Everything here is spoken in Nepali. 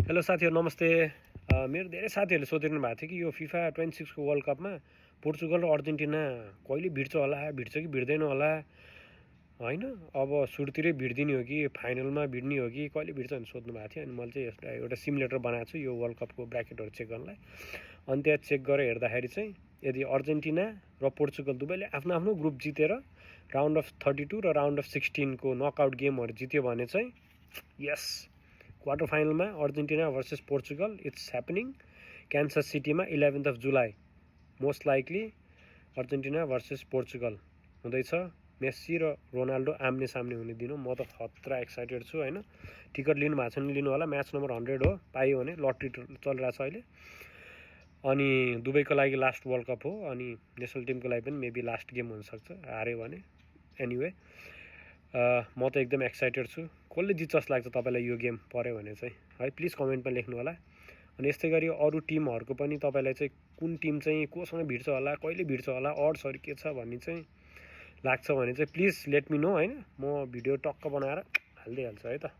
हेलो साथीहरु नमस्ते। मेरो धेरै साथीहरुले सोधिरहनु भएको थियो कि यो FIFA 26 को वर्ल्ड कपमा पोर्चुगल र अर्जेन्टिना कहिले भिड्छ होला, भिड्छ कि भिड्दैन होला हैन। अब सुरुतिरै भिड्दिने हो कि फाइनलमा भिड्ने हो कि कहिले भिड्छ भनेर सोध्नु भएको थियो। अनि मैले चाहिँ यसलाई एउटा सिमुलेटर बनाएको छु यो वर्ल्ड कपको ब्र्याकेटहरु चेक गर्नलाई। अनि त्यहाँ चेक गरेर हेर्दाखेरि चाहिँ यदि अर्जेन्टिना र पोर्चुगल दुवैले आफ्नो आफ्नो ग्रुप जितेर राउन्ड अफ 32 र राउन्ड अफ 16 को नकआउट गेमहरु जित्यो भने चाहिँ यस क्वार्टर फाइनलमा Argentina versus Portugal it's happening Kansas सिटीमा 11th of July। Most likely Argentina versus Portugal हुँदैछ। मेस्सी र रोनाल्डो आम्ने सामने हुने दिन हो। म त खतरा एक्साइटेड छु हैन। टिकट लिनु भएको छ भने लिनु होला। म्याच नम्बर 100 हो, पाइयो भने लटरी चलिरहेको छ अहिले। अनि दुबईको लागि लास्ट वर्ल्ड कप हो अनि नेसनल टिमको लागि पनि मेबी लास्ट गेम हुन सक्छ हार्यो भने। एनीवे म त एकदम एक्साइटेड छु। कसले जित्छ जस्तो लाग्छ तपाईलाई यो गेम पर्यो भने चाहिँ है प्लिज कमेन्टमा लेख्नु होला। अनि यस्तै गरी अरु टिमहरुको पनि तपाईलाई चाहिँ कुन टिम चाहिँ कोसँग भिड्छ होला, कहिले भिड्छ होला, अड्सहरु के छ भन्ने चाहिँ लाग्छ भने चाहिँ प्लिज लेट मी नो हैन। म भिडियो टक्क बनाएर हाल्दै हाल्छु है त।